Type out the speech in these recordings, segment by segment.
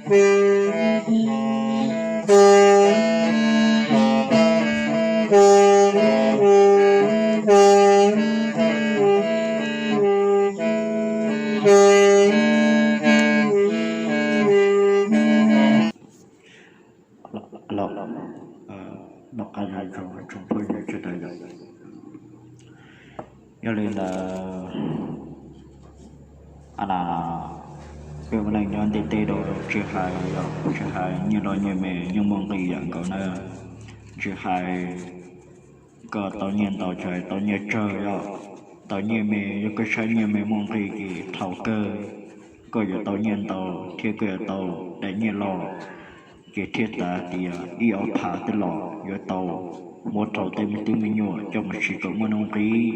Los, noj qab nyob zoo tsoom phooj ywg sawv daws yom. Yog li ntawd, a na, peb ua neej nyob ntiaj teb no tsis hais, tsis hais nyiaj loj nyiaj me yeej muaj nqis yam nkaus na. Tsis hais koj tau nyiaj ntau tsis hais tau nyiaj tsawg yom, tau nyiaj me yog koj saib nyiaj me muaj nqis ces dhau kawg, koj yuav tau nyiaj ntau thiab koj yuav tau daim nyiaj loj, ces thiaj xav tias ib ob phav tej los yuav tau muab rau tej me tub me nyuam coj mus siv kom muaj nuj nqis,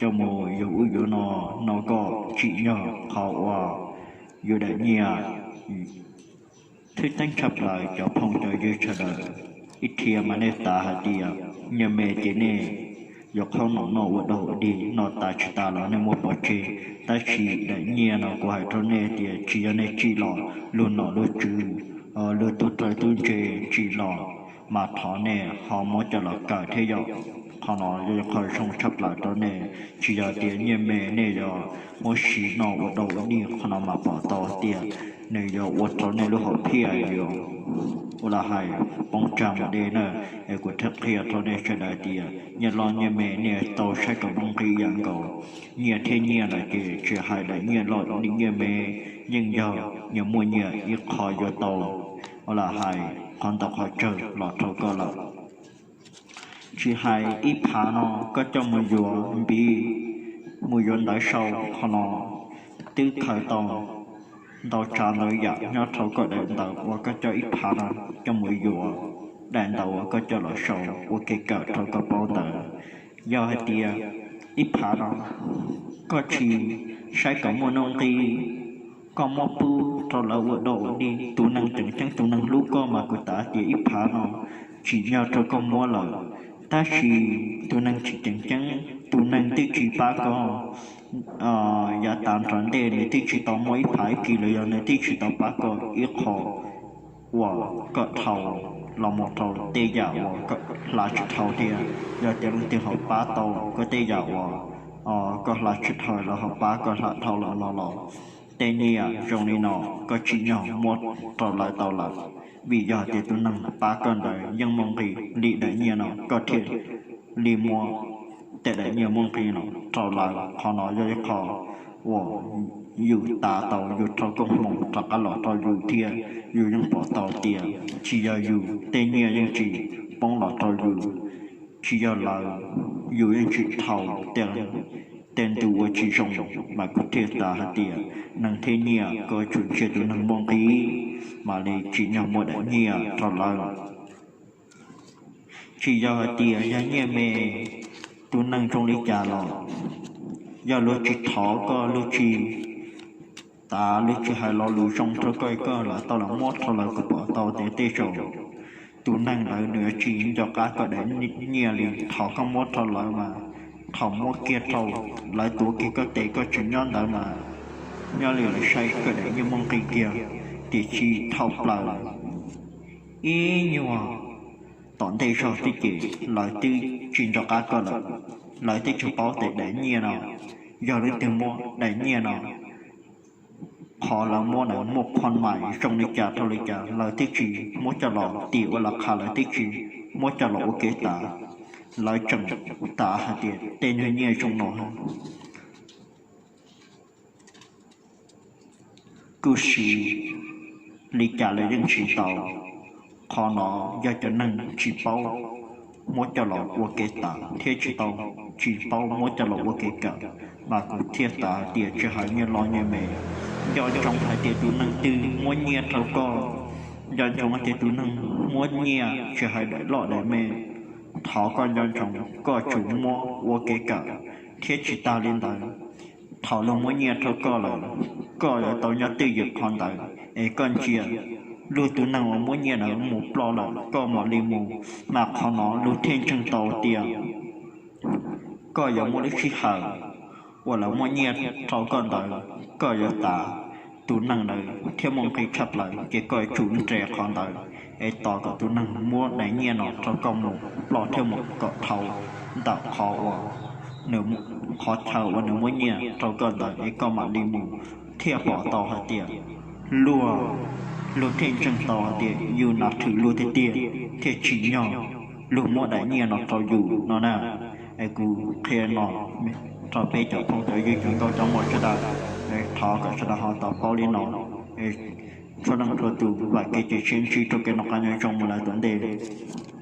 coj mus yuav ub yuav no, no koj tsim nyog qhov uas yus daim nyiaj. Thwj teeb tshaj plaws cov phooj cov ywg sawv daws, ib dhia mas nej xav hais tias nyiaj me ces nej yuav qhov no noj ua dog ua dig, noj tas tsis tas los nej muab pov tseg. Tab sis daim nyiaj no kuv hais rau nej tias tsis yog nej tsim los, luag nom luag tswv, luag tub rawv tub ntse tsim los, mas thov nej ho muab coj los kawm thiab yom. Qhov no yog qhov zoo tshaj plaws rau nej, tsis yog tias nyiaj me nej yuav muab siv noj ua dog ua dig, qhov no mas pom tau tias nws yuav ua rau nej lub hom phiaj yuav, ua li hais, poob tsag mus deb na. Es kuv thiaj qhia rau nej sawv daws tias nyiaj loj nyiaj me nej tau saib kom muaj nqis yam nkaus. Nyiaj thiab nyiaj lawm ces tsis hais daim nyiaj loj nyiaj me, yeej yog nyias muaj nyias ib qho yuav tau, ua li hais, qhov ntau qhov tsawg los rau koj lawm. Tsis hais ib phav no koj coj mus yuav npiv, mus yuav ntawv sau, qhov no twb khaws tau ntau tsav ntau yam nyob rau koj daim ntawv uas koj coj ib phav no coj mus yuav daim ntawv uas koj coj los sau ua kev kawm rau koj paub ntawv. Yog hais tias ib phav no koj tsis saib kom muaj nuj nqis, koj muab pub rau lawv ua dog ua dig, tus neeg tseem ceeb tus neeg hlub koj mas kuv xav tias ib phav no tsim nyog rau koj muab lawm. Tab sis tus neeg tsis tseem ceeb, tus neeg twb tsis pab koj yav tas nrho ntej, nws twb tsis tau muaj ib phav ib kis los yog nws twb tsis tau pab koj ib qho uas koj dhau los mus rau tej yam uas koj hla tsis dhau thiab. Yog tias leej twg ho pab tau koj tej yam uas koj hla tsis dhau, lawv ho pab koj hla dhau lawm no los, tej nyiaj zoo li no koj tsim nyog muab rau lawv tau lawm, vim yog tias tus neeg pab koj ntawd yeej muaj nqis li daim nyiaj no, koj thiaj li muab tej daim nyiaj muaj nqis no rau lawv. Qhov no yog ib qho uas yus xav tau, yus rau koob hmoov rov qab los rau yus thiab. Yus yeej pom tau tias tsis yog yus tej nyiaj yeej tsis poob los rau yus, tsis yog lawv, yus yeej tsis dhau tej ntu uas tsis zoo. Mas kuv thiaj xav hais tias neeg thiab nyiaj koj tsum ntsia tus neeg muaj nqis, mam li tsim nyog muab daim nyiaj rau lawv. Tsis yog hais tias yog nyiaj me, tus neeg zoo li cas los yog luag tsis thov koj, luag tsis tav, luag tsis hais lo lus zoo rau koj, koj lam tau lam muab rau lawv, kuv pom tau tias tej zaum tus neeg ntawd nws yuav tsis nco qab koj daim nyiaj li. Thaum koj muab rau lawv mas thaum muab kiag rau lawv tuav kiag koj tes koj tseem nyob ntawd mas nyob li lawv saib koj daim nyiaj muaj nqis kiag, tiam sis dhau plaws ib nyuag tom ntej zog xwb ces lawv twb tsis nco qab koj lawm. Lawv twb tsis paub tias daim nyiaj no yog leej twg muab, daim nyiaj no qhov lawv muab ntawd muaj phoj mais zoo li cas rau li cas, lawv twb tsis muab coj los tim ua lawv qha, lawv twb tsis muab coj los ua kev tav. Lawv tseem tav hais tias tej nyuag nyiaj zoo no kuj siv li cas los yeej tsis tau. Qhov no yog cov neeg tsis paub muab coj los ua kev tav thiab tsis tau, tsis paub muab coj los ua kev kawm. Mas kuv thiaj xav hais tias tsis hais nyiaj loj nyiaj me, nco ntsoov hais tias tus neeg twg muab nyiaj rau koj, nco ntsoov hais tias tus neeg muab nyiaj tsis hais daim loj daim me, thov koj nco ntsoov koj tsum muab ua kev kawm. Thiab tsis tas li ntawd, thaum luag muab nyiaj rau koj lawm, koj yuav tau nyob twj ywm qhov ntawd es koj ntsia luag tus neeg uas muab nyiaj ntawd mus ploj lawm koj mam li mus. Mas qhov no luag thiaj ntseeg tau tias koj yuav muaj lub sij hawm uas lawv muab nyiaj rau koj ntawd koj yuav tav, tus neeg ntawd thiab muaj nqis tshaj plaws, ces koj yuav tsum nres qhov ntawd es tos kom tus neeg muab daim nyiaj no rau koj mus ploj thiab mus kom dhau ntawm qhov uas nws, qhov chaw uas nws muab nyiaj rau koj ntawd es koj mam li mus thiaj pom tau hais tias luag, luag thiaj ntseeg tau hais tias yus nas thwm luag tiag tiag thiaj tsim nyog luag muab daim nyiaj no rau yus no na. Es kuv qhia no rau peb cov phooj cov ywg cov nkauj cov muam sawv daws, thov kom sawv daws ho tau paub li no. Txhua leej txhua tus vam kev cia siab ntsib rau kev noj qab nyob zoo mus lawm tom ntej.